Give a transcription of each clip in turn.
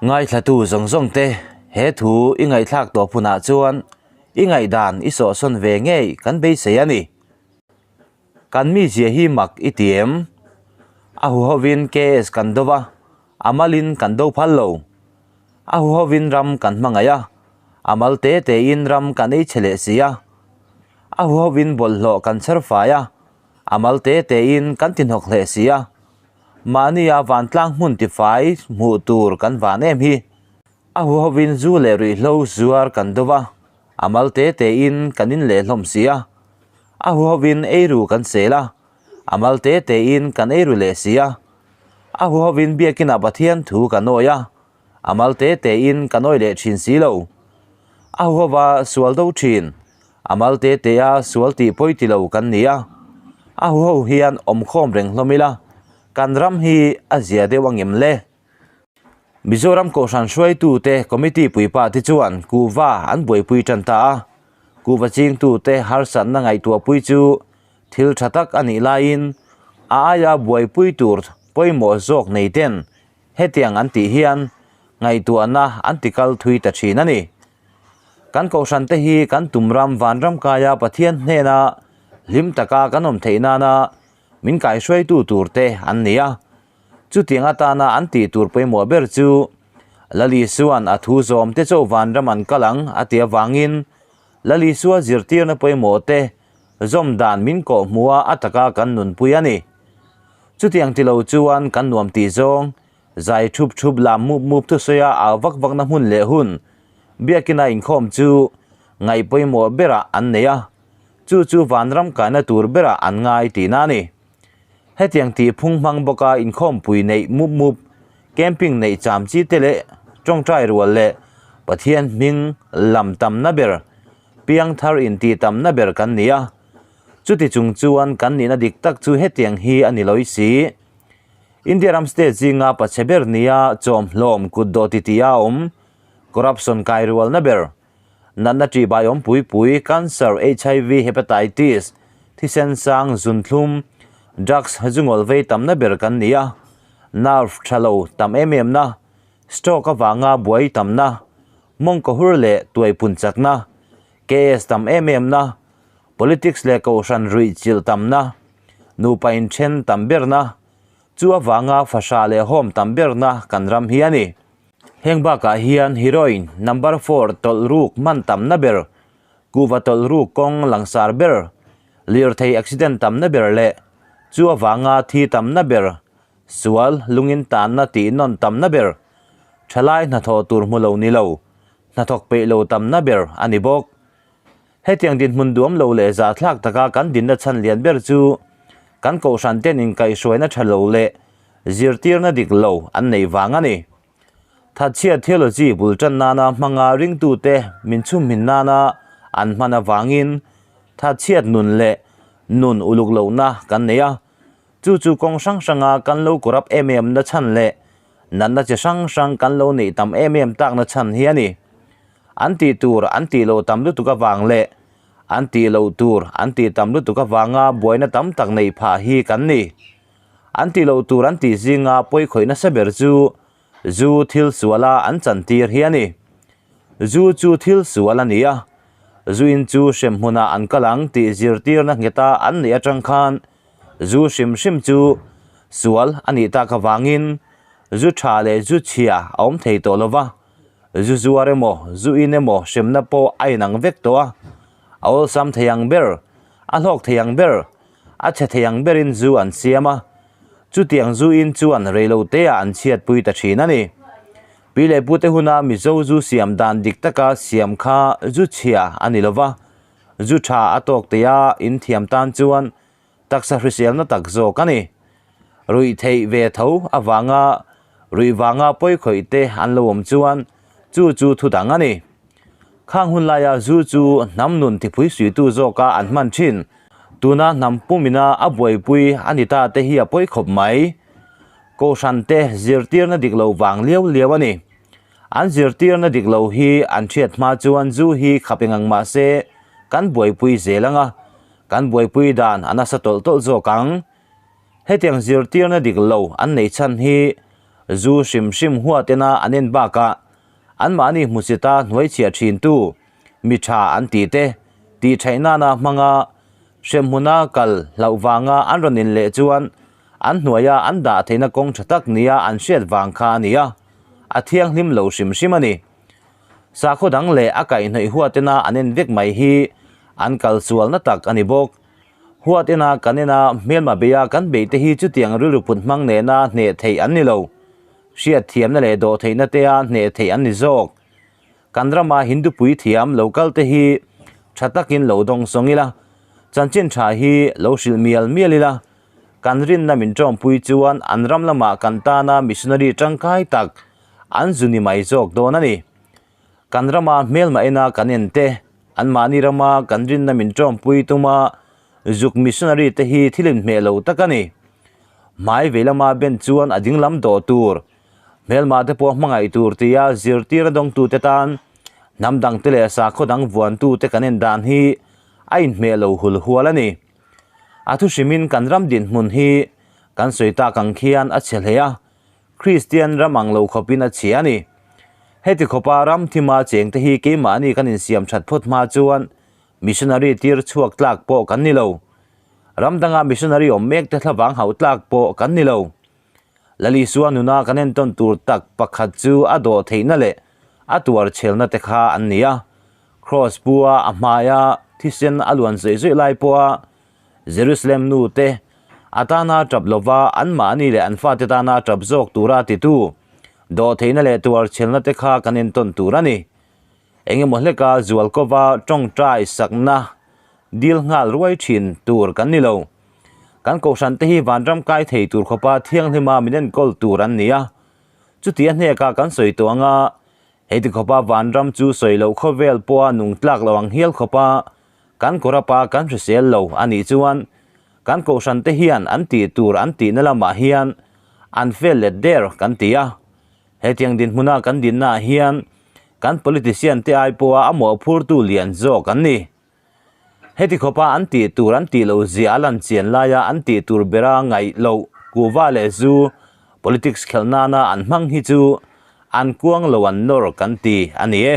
Ngaithlatu zawng zawng te, he thu i ngaihthlak tawh hunah chuan i ngaihdan i sawhsawn ve ngei kan beisei a ni. Kan mizia hi mak i ti em? A huhovin KS kan do va, a malin kan do phal lo. A huhovin ram kan hmangaih a, a mal te tein ram kan ei chhe leh si a. A huhovin bawlhhlawh kan chher fai a, a mal te tein kan ti hnawk hleh si a. Mahnia vantlang hmun tifai hmuh tur kan van em hi. A huhovin zu leh ruihhlo zuar kan do va, a mal te tein kan in leh hlawm si a. A huhovin eiru kan sel a, a mal te tein kan eiru leh si a. A huhovin biakinah Pathian thu kan awi a, a mal te tein kan awi leh thin si lo. A huhova sual do thin, a mal te tea sual tih pawi ti lo kan ni a. A huho hian awmkhawm reng hlawm ila, kan ram hi a zia deuh angem le? Mizoram Kohhran hruaitute Committee puipa te chuan kuhva an buaipui tan ta a, kuhva chingtute harsatna ngaihtuahpui chu thil tha tak a nih laiin a aia buaipui tur pawimawh zawk nei ten hetiang an tih hian ngaihtuahna an tikal thui ta thin a ni. Kan Kohhran te hi kan tumram vanram kaia Pathian hnena hlim taka kan awm theih nana min kaihruaitu tur te an ni a. Chutiang atana an tih tur pawimawh ber chu Lali Suan a thu zawm te chauh vanram an kal ang a tih avangin Lali Sua zirtirna pawimawh te zawm dan min kawh hmuh a a taka kan nunpui a ni. Chutiang ti lo chuan kan nuam tih zawng zai thup thup lam mup mup thusawi a au vak vakna hmun leh hun biakina inkhawm chu ngaih pawimawh berah an nei a, chu chu vanram kaina tur berah an ngai tihna a ni. Hetiang tih phung hmang bawka inkhawmpui neih mup mup, camping neih cham chi te leh tawngtai rual leh Pathian hming lam tamna ber, piang thar intih tamna ber kan ni a. Chuti chung chuan kan nihna dik tak chu hetiang hi a ni lawih si. India ram state zinga pachhe ber nia chawmhlawm kutdawh titi a awm, corruption kai rualna ber, Natna ṭihbai awm pui pui, cancer, HIV, hepatitis, thisen sang, zunthlum, drugs zungawl vei tamna ber kan ni a, nerve ṭha lo tam em em na, stroke avanga buai tamna, mawngkaw hur leh tuai pun chakna, KS tam em em na, politics leh kohhran ruih chilh tamna, nupa inṭhen tam berna, chu avanga fahrah leh home tam berna kan ram hi a ni. Heng bakah hian heroin number four tawlh ruk hman tamna ber, kuhva tawlh ruk kawng langsar ber, lirthei accident tamna ber leh chu avanga thi tamna ber, sual lungin tanna tih nawn tamna ber, thalai hnathawh tur hmu lo ni lo, hnathawk peih lo tamna ber a ni bawk. Hetiang dinhmun duam lo leh zahthlak taka kan dinna chhan lian ber chu kan kohhran ten inkaihhruaina tha lo leh Zirtirna dik lo an neih vang a ni. Thatchhia theology bul tan nana hmanga ringtute min chhumhmin nana an hman avangin thatchhiat nun leh nun uluk lohna kan nei a. Chu chu kawng hrang hranga kan lo corrupt em em na chhan leh natna chi hrang hrang kan lo neih tam em em takna chhan hi a ni. An tih tur an tih loh tam lutuk avang leh an tih loh tur an tih tam lutuk avanga buaina tam tak neih phah hi kan ni. An tih loh tur an tih zinga pawikhawih nasa ber chu zu thil suala an chantir hi a ni. Zu chu thil sual a ni a, zuin chu hrem hmunah an kal ang tih zirtirna ngheta an neih atang khan zu hrim hrim chu sual a nih tak avangin zu tha leh zu chhia a awm thei tawh lo va, zu zuar emaw zu in emaw hremna pawh a inang vek tawh a, a awlsam thei ang ber, a hlawk thei ang ber. A chhe thei ang berin zu an siam a, chutiang zu in chuan reiloteah an chhiatpui ta thin a ni. Pi leh pute huna Mizo zu siam dan dik taka siam kha zu chhia a ni lova, zu tha a tawk teia in thiam tan chuan taksa hriselna tak zawk a ni. Ruih theih ve tho avanga ruih vanga pawikhawih te an lo awm chuan chu chu thu dang a ni. Khang hun laia zu chu hnam nun tipui suitu zawka an hman thin. Tuna hnam pumina a buaipui a ni ta te hi a pawi khawp mai. Kohhran te zirtirna dik lo vang liau liau a ni. An zirtirna dik lo hi an hriat hma chuan zu hi khap eng ang mah se kan buaipui zel ang a, kan buaipui dan a nasa tawlh tawlh zawk ang. Hetiang zirtirna dik lo an neih chhan hi Zu hrim hrim huat ena an en bakah anmahni hmusita hnuaichhiah thintu mi tha an tih te tih theih nana hmanga hremhmuna kal hlauh vanga an rawn in leh chuan an hnuaia an dah theihna kawng tha tak nia an hriat vang kha a ni a, a thianghlim lo hrim hrim a ni. Sakhaw dang leh a kaihhnawih huat ena an en vek mai hi an kal sualna tak a ni bawk. Huat ena kan ena hmelma beia kan beih te hi chutiang rilru put hmang nena hneh theih an ni lo. Hriat thiamna leh dawh theihna tea hneh theih an ni zawk. Kan rama Hindu puithiam lo kal te hi tha takin lo dawng sawng ila, chanchin tha hi lo hrilh mial mial ila, kan rinna min tawmpui chuan an ram lamah kan tana missionary tangkai tak an zu ni mai zawk dawn a ni. Kan rama hmelma ena kan en te, anmahni rama kan rinna min tawmpui tuma zuk missionary te hi thil inhmeh lo tak a ni. Hmai vei lama ben chuan a dinglam dawh tur Hmelmah te pawh hmangaih tur tia zirtir a dawngtute tan hnam dangte leh sakhaw dang vuantute kan en dan hi a inhmeh lo hul hual a ni. A thu hrimin kan ram dinhmun hi kan sawi tak ang khian a chhe hle a, Kristian ram ang lo khawpin a chhia a ni. Heti khawpa ram thima chengte hi keimahni kan insiam that phawt hma chuan missionary tir chhuak tlak pawh kan ni lo. Ram danga missionary awm mekte thlavang hauh tlak pawh kan ni lo. Lalisua nuna kan entawn tur tak pakhat chu a dawh theihna leh a tuar chhelna te kha an ni a. Kraws pua a hmaia thisen a luan zawih zawih lai pawha Jerusalem nu te a tana tap lova anmahni leh an fate tana tap zawk tura titu dawh theihna leh tuar chhelna te kha kan entawn tur a ni. Engemaw hleka zualkova tawngtai sakna dil nghal ruai thin tur kan ni lo. Kan kohhran te hi vanram kai thei tur khawpa thianghlima min enkawl tur an ni a. Chuti a hnekah kan sawi tawh ang a, heti khawpa vanram chu sawi loh khawvel pawha nung tlak lo ang hial khawpa kan kawrapa kan hrisel lo a nih chuan kan kohhran te hian an tih tur an tihna lamah hian an fel let der kan ti a. Hetiang dinhmuna kan dinnaah hian kan politician te ai pawha a mawhphurtu lian zawk an ni. Heti khawpa an tih tur an tih loh zia a lan chian laia an tih tur bera ngaih loh kuhva leh zu politics khelh nana an hmang hi chu an kuang lo an nawr kan ti a ni e.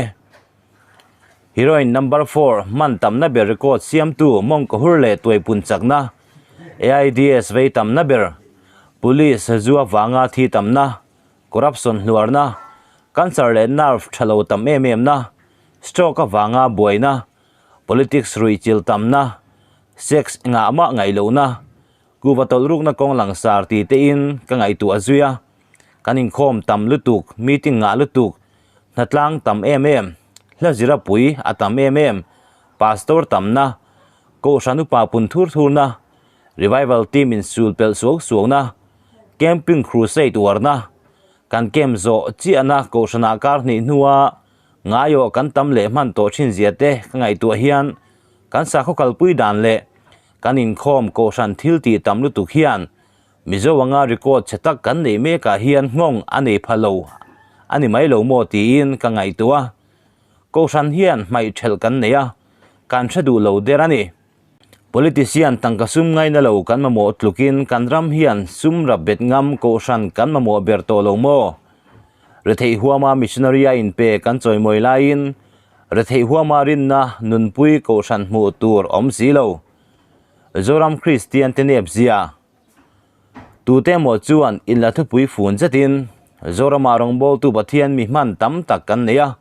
Heroine number four hman tamna ber record siamtu mawngkaw hur leh tuaipun chakna, AIDS vei tamna ber, police zu avanga thi tamna, corruption hluarna, cancer leh nerve tha lo tam em em na, stroke avanga buaina, politics ruih chil tamna, sex engah mah ngaih lohna, kuhva tawlh rukna kawng langsar ti tein ka ngaihtuah zui a, kan inkhawm tam lutuk, meeting ngah lutuk, hnatlang tam em em, hla zira pui a tam em em, pastor tamna, kohhran upa pun thur thurna, revival team insul pelh suau suauna, camping crusade uarna, kan camp zawh chiahna kohhranah kar hnih hnua ngaiawh kan tam leh hman tawh thin zia te ka ngaihtuah hian kan sakhaw kalpui dan leh kan inkhawm kohhran thil tih tam lutuk hian Mizo anga record chhe tak kan neih mekah hian nghawng a nei pha lo a ni mai lo maw tiin ka ngaihtuah a. Kohhran hian hmaih thelh kan nei a, kan hre duh lo der a ni. Politician tangka sum ngaina lo kan mamawh tlukin kan ram hian sum rap bet ngam kohhran kan mamawh ber tawh lo maw? Retheih huama missionary a inpe kan chawimawi laiin retheih huama rinna nunpui kohhran hmuh tur awm si lo. Zoram Kristian te nep zia. Tute emaw chuan inla thupui fun zetin Zorama rawngbawltu Pathian mi hman tam tak kan nei a,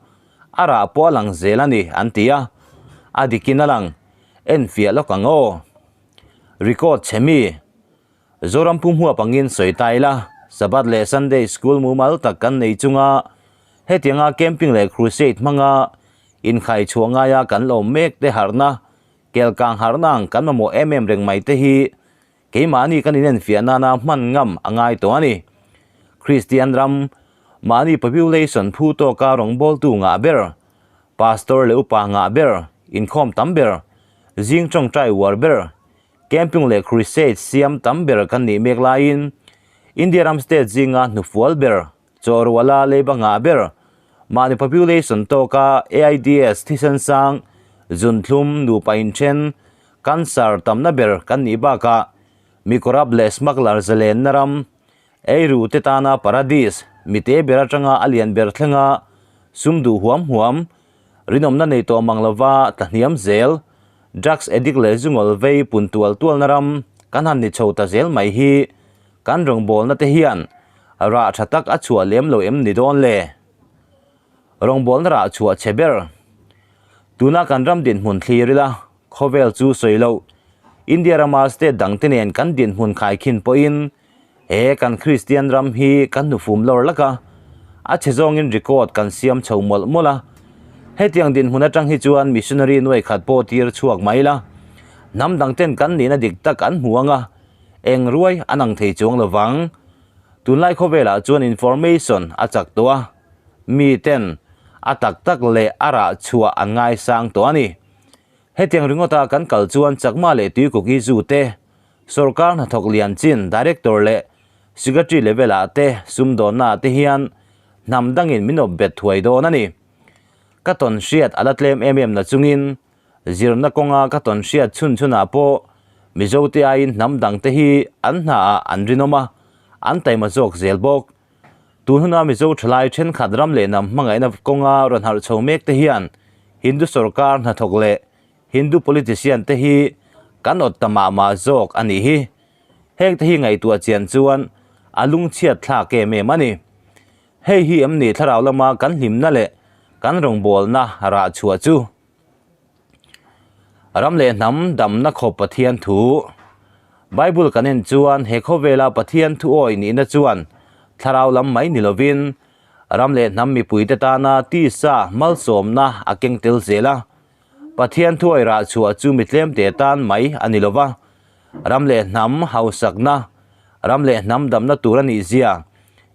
a rah pawh a lang zel a ni an ti a, a dikin a lang enfiah lawk ang aw. Record chhe mi, Zoram pum huap angin sawi ta ila, Sabbath leh Sunday school mumal tak kan nei chunga hetianga camping leh crusade hmanga inkhai chhuah ngaia kan la awm mek te harhna, kelkang harhna ang kan mamawh em em reng mai te hi Keimahni kan inenfiah nana hman ngam a ngai tawh a ni. Kristian ram, mahni population phu tawka rawngbawltu ngah ber, pastor leh upa ngah ber, inkhawm tam ber, zing tawngtai uar ber, camping leh crusade siam tam ber kan nih mek laiin India ram state zinga hnufual ber, chawhruala leiba ngah ber, mahni population tawka AIDS thisen sang, zunthlum, nupa inthen, Cancer tamna ber kan nih bakah mi corrupt leh smuggler zalenna ram, Eiru te tana paradis, mite ber atanga a lian ber thlenga sum duh huam huam, rinawmna nei tawh mang lova tlahniam zel, drugs addict leh zungawl vei pun tual tualna ram kan han ni chho ta zel mai hi kan rawngbawlna te hian rah tha tak a chhuah lem lo em ni dawn le? Rawngbawlna rah chhuah chhe ber. Tuna kan ram dinhmun thlir ila, khawvel chu sawi loh. India rama state dangte nen kan dinhmun khaikhin pawhin he kan Kristian ram hi kan hnufum lawr lak a, a chhe zawngin record kan siam chho mawlh mawlh a. Hetiang dinhmun atang hi chuan missionary nuai khat pawh tir chhuak mai la, hnam dangten kan nihna dik tak an hmu ang a, eng ruai an ang thei chuang lo vang. Tunlai khawvelah chuan information a chak tawh a, mi ten a tak tak leh a rah chhuah an ngaisang tawh a ni. Hetiang ringawta kan kal chuan Chakma leh Tuikuk Izu te, sawrkar hnathawk lian chin Director leh Secretary level ah te sumdawnna ah te hian hnam dangin min awp bet thuai dawn a ni. Ka tawn hriat a la tlem em em na chungin zirna kawnga ka tawn hriat chhun chhunah pawh Mizote aiin hnam dangte hi an hnaah an rinawm a, an taima zawk zel bawk. Tun huna Mizo thalai thenkhat ram leh hnam hmangaihna kawnga rawn harh chho mek te hian Hindu sorkar hnathawk leh Hindu politician te hi kan awt ta mah mah zawk a nih hi. Heng te hi ngaihtuah chian chuan a lungchhiat thlak em em a ni. Hei hi em ni thlarau lama kan hlimna leh kan rawngbawlna rah chhuah chu? Ram leh hnam damna khawp Pathian thu. Bible kan en chuan he khawvela Pathian thu awi nihna chuan thlarau lam mai ni lovin ram leh hnam mipuite tana tisa malsawmna a keng tel zel a. Pathian thu awi rah chhuah chu mi tlemte tan mai a ni lova, ram leh hnam hausakna, ram leh hnam damna tur a nih zia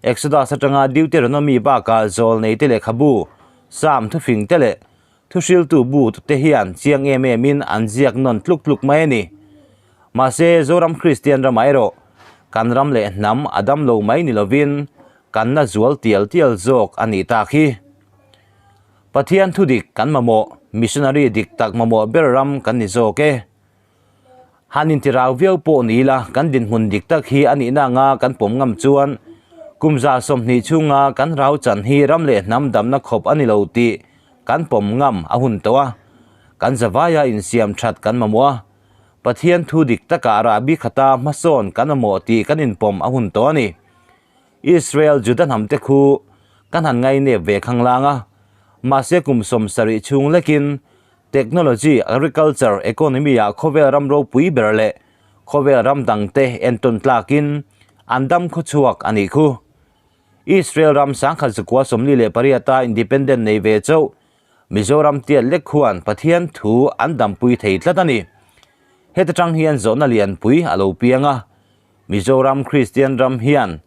Exodus atanga Deuteronomy bakah zawlneite lehkhabu, Psalm thufingte leh Thuhriltu bu te hian chiang em em in an ziak nawn tluk tluk mai a ni. Mahse, Zoram Kristian ramah erawh kan ram leh hnam a dam lo mai ni lovin kan na zual tial tial zawk a nih tak hi. Pathian thu dik kan mamawh, missionary dik tak mamawh ber ram kan ni zawk e. Han intirau viau pawh ni ila kan dinhmun dik tak hi a nihna anga kan pawm ngam chuan kum 20 chhunga kan rau chan hi ram leh hnam damna khawp a ni lo tih kan pawm ngam a hun tawh a, kan zavaia insiam that kan mamawh a, Pathian thu dik takah rahbi khata hmasawn kan mamawh tih kan inpawm a hun tawh a ni. Israel Juda hnamte khu kan han ngainep ve khanglang a, mahse kum 70 chhung lekin Technology, Agriculture, Economy ah khawvel ram ropui ber leh khawvel ram dangte entawn tlakin an dam khawchhuak a nih khu. Israel ram 1948 a independent nei ve chauh Mizoram tiat lek khuan Pathian thu an dampui thei tlat a ni. Heta tang hian zawhna lianpui a lo piang a, Mizoram Kristian ram hian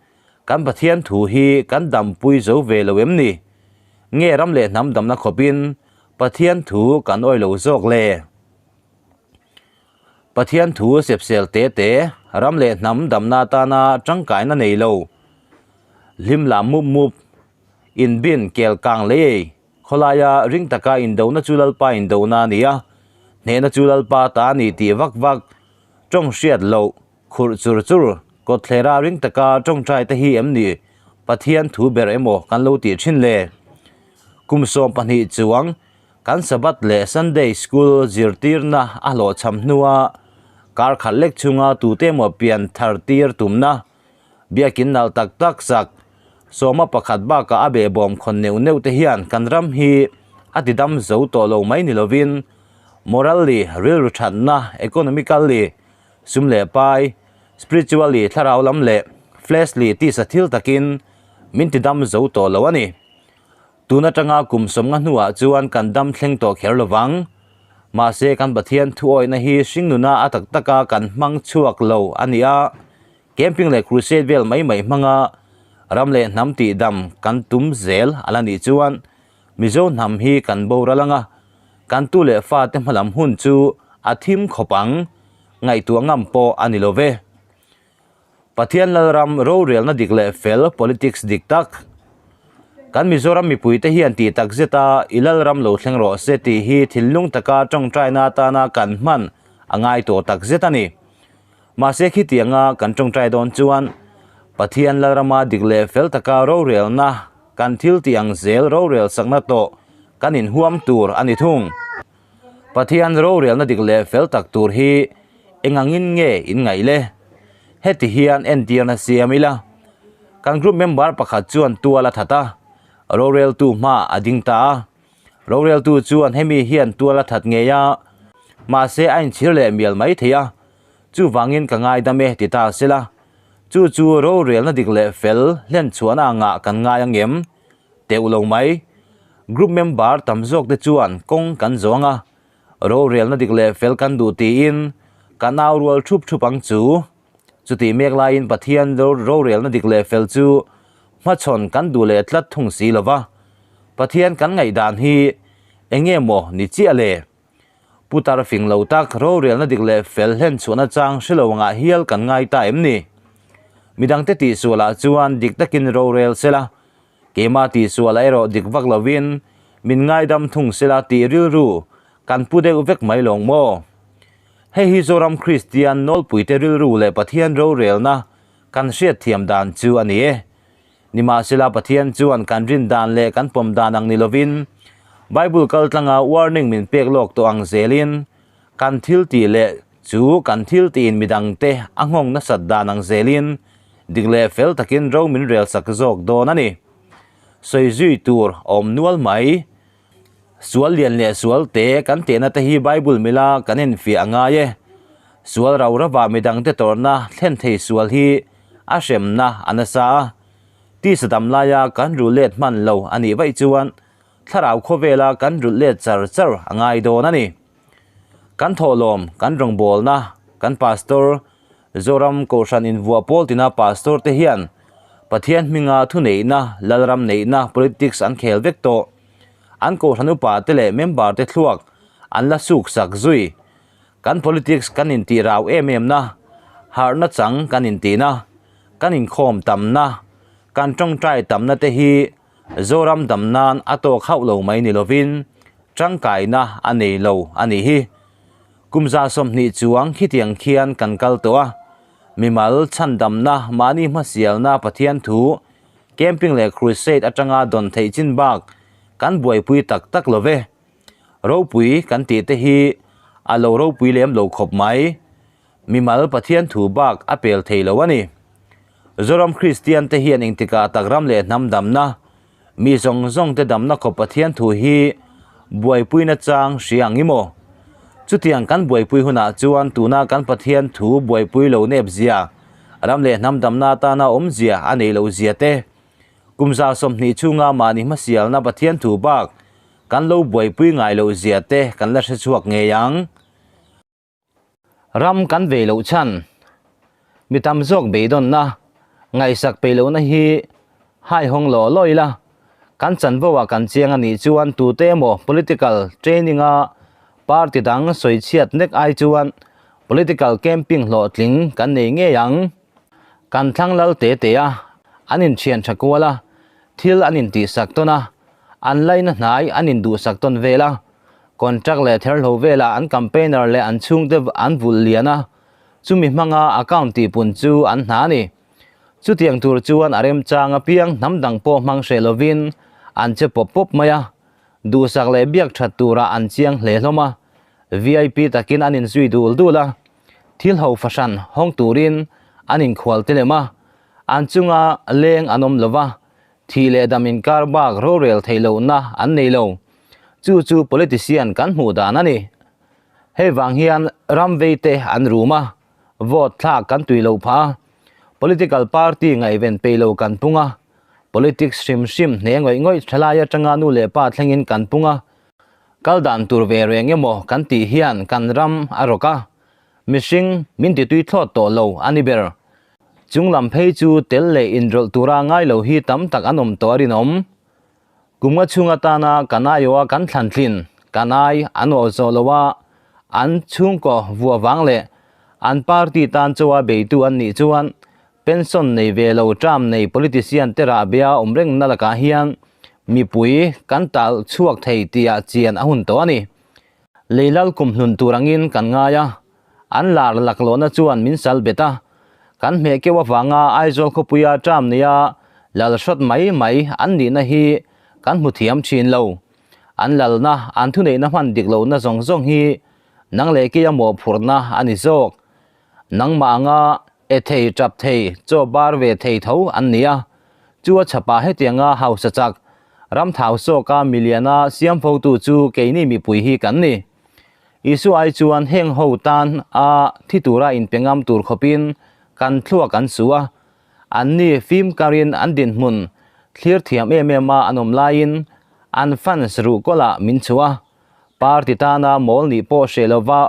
kan Pathian thu hi kan dampui zo ve lo em ni? Nge ram leh hnam damna khawpin Pathian thu kan awih lo zawk le? Pathian thu sepsel te te ram leh hnam damna atana tangkaina nei lo, hlim lah mup mup, inbin kel kang lei ei, khawlaia ring taka indona chu Lalpa indona a ni a, hnehna chu Lalpa ta a ni tih vak vak, tawng hriat loh, Khurh chur chur, kawtthlera ring taka tawngtai te hi em ni Pathian thu ber emaw kan lo tih thin le? Kum 12 chuang kan Sabbath leh Sunday School zirtirna a hlawhchham hnua kar khat lek chunga tute emaw pian thar tir tumna biakin nalh tak tak sak sawma pakhat bakah a behbawm khawn neuh neuh te hian kan ram hi a tidam zo tawh lo mai ni lovin morally rilru thatna economically Sum leh pai, spiritually thlarau lam leh fleshly tisa thil takin min ti dam zo tawh lo a ni. Tun atanga kum 50 hnuah chuan kan dam thleng tawh kher lo vang. Mahse kan Pathian thuawihna hi hringnuna a tak taka kan hmang chhuak lo a ni a, camping leh crusade vel mai mai hmanga ram leh hnam tihdam kan tum zel a la nih chuan Mizo hnam hi kan boral anga kan tu leh fate hmalam hun chu a thim khawp ang, ngaihtuah ngam pawh a ni lo ve. Pathian Lalram rorelna dik leh fel politics dik tak. Kan Mizoram mipuite hian tih tak zeta i Lalram lo thleng rawh se tih hi thinlung taka tawngtaina atana kan hman a ngai tawh tak zet a ni. Mahse khitianga kan tawngtai dawn chuan Pathian Lalrama dik leh fel taka rorelna kan thil tih ang zel rorel sakna tawh kan inhuam tur a ni thung. Pathian rorelna dik leh fel tak tur hi eng angin nge in ngaih le? Heti hian entirna siam ila. Kan group member pakhat chuan tual a that a, roreltu hmaah a ding ta a. Roreltu chuan hemi hian tual a that ngei a, mahse a inchhir leh mial mai thei a, chuvangin ka ngaidam e ti ta sela. Chu chu rorelna dik leh fel hlen chhuahna angah kan ngai ang em? Teuh lo mai. Group member tam zawk te chuan kawng kan zawng a, rorelna dik leh fel kan duh tiin kan au rual thup thup ang chu. Chutih mek laiin Pathian rorelna dik leh fel chu hmachhawn kan duh leh tlat thung si lo va. Pathian kan ngaihdan hi eng nge maw ni chiah le? Putar fing lo tak rorelna dik leh fel hlen chhuahna chang hre lo angah hial kan ngai ta em ni? Midangte tihsualah chuan dik takin rorel sela, keimah tihsualah erawh dik vak lovin min ngaidam thung sela tih rilru kan pu deuh vek mai lawng maw? Hei hi Zoram Kristian nawlpuite rilru leh Pathian rorelna kan hriatthiam dan chu a ni e. Nimahsela Pathian chuan kan rin dan leh kan pawm dan ang ni lovin, Bible kaltlanga warning min pek lawk tawh ang zelin, kan thil tih leh chu kan thil tiin midangte a nghawng nasat dan ang zelin dik leh fel takin ro min rel sak zawk dawn a ni. Sawi zui tur awm nual mai. Sual lian leh sual te kan tehna te hi Bible mila kan enfiah a ngai e. Sual rau rava midangte tawrhna thlen thei sual hi a hremna a nasa a. Tisa dam laia kan rulh let hman lo a nih vaih chuan thlarau khawvela kan rulh let char char a ngai dawn a ni. Kan thawhlawm, kan rawngbawlna, kan pastor, Zoram Kohhran invuah pawl tina pastor te hian Pathian hminga thuneihna, Lalram neihna, politics an khel vek tawh. An Kohhran upa te leh member te thluak an la suk sak zui. Kan politics kan intih rau em em na, harhna chang kan intihna, kan inkhawm tamna, kan tawngtai tamna te hi Zoram dam nan a tawk hauh lo mai ni lovin tangkaina a nei lo a nih hi. Kum 20 chuang khitiang khian kan kal tawh a, mimal chhandamna, mahni hmasialna Pathian thu, camping leh crusade atanga dawn theih chin bak kan buaipui tak tak lo ve. Ropui kan tih te hi a lo ropui lem lo khawp mai. Mimal Pathian thu bak a pel thei lo a ni. Zoram Kristian te hian engtikah tak ram leh hnam damna, Mi zawng zawng te damna khawp Pathian thu hi buaipuina chang hria ang i maw? Chutiang kan buaipui hunah chuan tuna kan Pathian thu buaipui lo nep zia, ram leh hnam damna atana awmzia a neih loh zia te, kum 20 chhunga mahni hmasialna Pathian thu bak kan lo buaipui ngai loh zia te kan la hre chhuak ngei ang. Ram kan vei loh chhan, mi tam zawk beidawnna, ngaihsak peih lohna hi haihawng law law ila, kan chanvo ah kan chiang a nih chuan tute emaw political training a party dang sawi chhiat nek ai chuan political camping hlawhtling kan nei ngei ang. Kan thlang lal te te a, an inthian tha kual a, thil an intihsak tawn a, an laina hnai an induhsak tawn vel a, Contract leh therhlo velah an campaigner leh an chhungte an vulh lian a, chumi hmanga account tihpun chu an hna a ni. Chutiang tur chuan a remchang apiang hnam dang pawh hmang hreh lovin an che pawp pawp mai a, duhsak leh biak that turah an chiang hle hlawm a, VIP takin an inzui dul dul a, thil ho fahran hawng turin an inkhual te lem a, an chunga leng an awm lova, thih leh dam inkar bak rorel theih lohna an nei lo. Chu chu politician kan hmuh dan a ni. Hei vang hian ram vei te an rum a, vote thlak kan tui lo phah a, political party ngaihven peih lo kan pung a, politics hrim hrim hne ngawih ngawih thalai atanga nu leh pa thlengin kan pung a, kal dan tur ve reng emaw kan tih hian kan ram a rawk a, mihring min titui thlawt tawh lo a ni ber. Chung lam phei chu tel leh inrawlh tura ngai lo hi tam tak an awm tawh a rinawm. Kum nga chhung atana kan aiawha kan thlan tlin, kan ai an awh zawh lo a, an chhungkaw vuah vang leh an party tan chawa beitu an nih chuan pension nei ve lo term nei politician te rahbia awm reng na lakah hian mipui kan tal chhuak thei tihah chian a hun tawh a ni. Leilal kum hlun tur angin kan ngai a, an lar laklawhna chuan min sal bet a. Kan hmeh keuh avanga Aizawl khawpuia term neia lal hrawt mai mai an nihna hi kan hmu thiam thin lo. An lalna, an thuneihna hman dik lohna zawng zawng hi nang leh keia mawhphurhna a ni zawk. Nangmah anga e thei, tap thei, chaw bar ve thei tho an ni a. Chu a chhapah hetianga hausa chak, ram thau sawka miliana siam fotu chu keini mipui hi kan ni. Isua ai chuan heng ho tan a thi tura inpe ngam tur khawpin kan thluak an su a, anni fim karin an dinhmun thlir thiam em em a an awm laiin an fans ruh kawlah min chhuah a, party tana mawl nih pawh hreh lova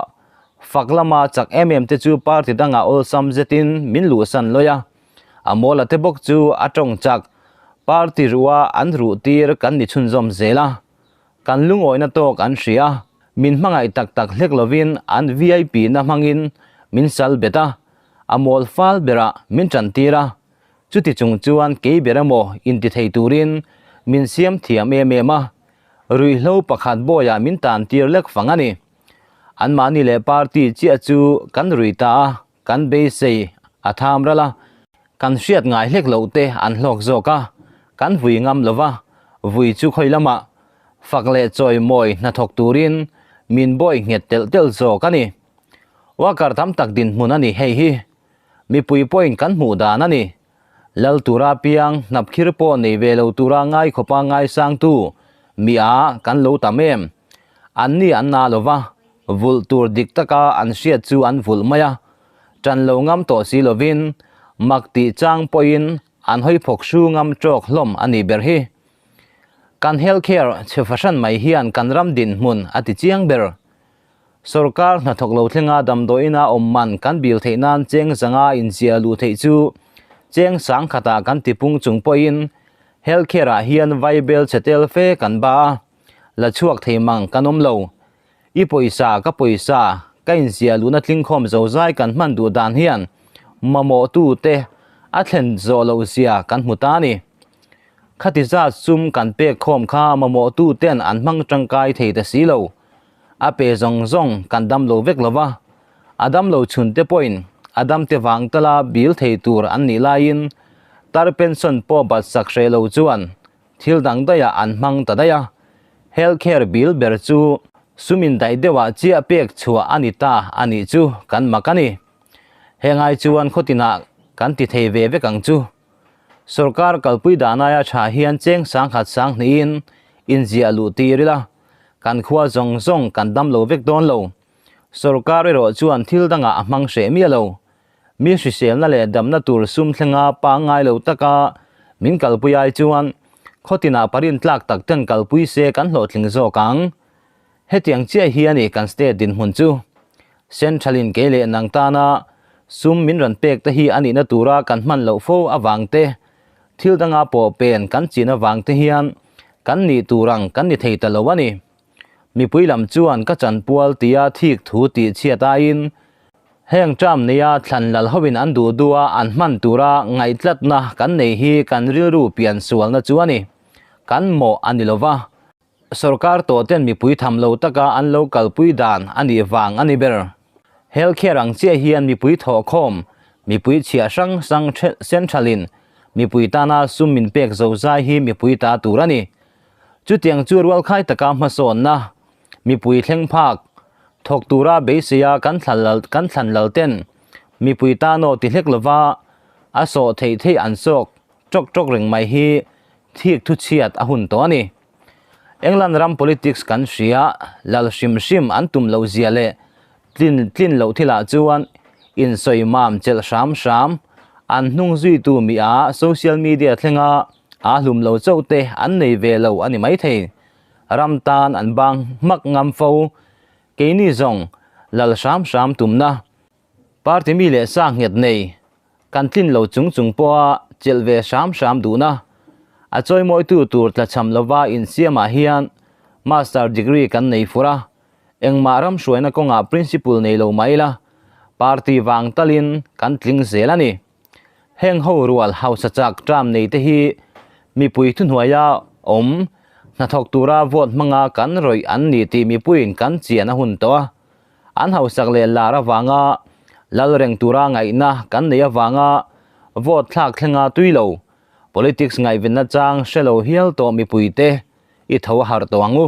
fak lama chak em em te chu party dangah awlsam zetin min luhsan lawi a, a mawla te bawk chu a tawng chak party ruha an ruh tir kan ni chhunzawm zel a. Kan lungawihna tawk an hria, min hmangaih tak tak hlek lovin an vip na hmangin min sal bet a, a mawl fal berah min tantir a, chuti chung chuan kei ber emaw inti thei turin min siam thiam em em a, ruihhlo pakhat bawiah min tantir lek fang a ni. Anmahni leh party chiah chu kan rui ta a, Kan beisei a tham ral a, kan hriat ngai hlek loh te an hlawk zawk a, kan vui ngam lo va, vui chu khawi lamah fak leh chawimawi hnathawk turin min bawi nghet telh telh zawk a ni. Worker tam tak dinhmun a ni hei hi. Mipui pawhin kan hmuh dan a ni. Lal tura piang hnapkhir pawh nei ve lo tura ngai khawpa ngaisangtu mi a kan lo tam em? Anni an na lo va, vulh tur dik taka an hriat chu an vulh mai a, ṭan lo ngam tawh si lovin mak tih chang pawhin an hawi phawk hru ngam ṭawk hlawm a nih ber hi. Kan health care chhe fahran mai hian kan ram dinhmun a ti chiang ber. Sorkar hnathawk lo thlenga damdawiina awm man kan bil theih nan cheng zanga inziah luh theih chu cheng sang khatah kan tipung chung pawhin health care ah hian vaibel chhe tel fe kan ba a, la chhuak thei mang kan awm lo. I pawisa ka pawisa ka inziah luhna tlingkhawm zozai kan hman duh dan hian mamawhtute a thlen zawh loh zia kan hmu ta a ni. Khati zat sum kan pek khawm kha mamawhtuten an hmang tangkai thei ta si lo. A pe zawng zawng kan dam lo vek lo va, a dam lo chhun te pawhin a dam te vang tala bil thei tur an nih laiin tar pension pawh bat sak hreh lo chuan thil dang daihah an hmang ta daih a. Health care bill ber chu sum indaih deuhah chiah pek chhuah a ni ta a nih chu kan mak a ni. Hengai chuan khawtinah kan ti thei ve vek ang chu. Sorkar kalpui dan aia tha hian cheng sangkhat sanghnihin inziah luh tir ila, kan khua zawng zawng kan dam lo vek dawn lo. Sorkar erawh chuan thil dangah a hmang hreh miah lo. Mi hriselna leh damna tur sum thlenga pangngai lo taka min kalpui ai chuan khawtinah parin tlak tak ten kalpui se kan hlawhtling zawk ang. Hetiang chiah hi a ni kan state dinhmun chu. Central-in kei leh nang tana sum min rawn pek te hi a nihna tura kan hman loh fo avang te, thil danga pawh pen kan chin avang te hian kan nih tur ang kan ni thei ta lo a ni. Mipui lam chuan ka chanpual tia thik thu tih chhiat aiin heng term neia thlan lal hoin an duh duha an hman tura ngaihtlatna kan nei hi kan rilru pian sualna chu a ni. Kan mawh a ni lova. Sorkar tawh ten mipui tham lo taka an lo kalpui dan a nih vang a ni ber. Health care ang chiah hian mipui thawhkhawm, mipui chhiah hrang hrang central-in mipui tana sum min pek zozai hi mipui ta tur a ni. Chutiang chu rualkhai taka hmasawnna, mipui thleng phak, thawk tura beiseia kan kan thlan lal ten mipui tanaw ti hlek lova a sawh theih theih an sawk tawk tawk reng mai hi thik thuchhiat a hun tawh a ni. England ram politics kan hria, lal hrim hrim an tum loh zia leh tlin tlin loh thilah chuan insawi mam chelh hram hram, an hnung zuitu mi a social media thlenga aa hlum lo chauh te an nei ve lo a ni maithei. Ram tan an bang hmak ngam fo. Keini zawng lal hram hram tumna party mi leh sa nghet nei Kan tlin lo chung chung pawha chelh ve hram hram duhna a chawimawitu tur tlachham lova insiamah hian Master degree kan nei fur a, engmah ram hruaina kawngah principle nei lo mai ila party vang talin kan tling zel a ni. Heng ho rual hausa chak term nei te hi mipui thuhnuaia awm hnathawk tura vote hmanga kan rawih an ni tih mipuiin kan chian a hun tawh a, an hausak leh lar avanga. Lal reng tura ngaihna kan neih avanga vote thlak thlenga tui lo, politics ngaihvenna chang hre lo hial tawh mipuite i tho a harh tawh ang u.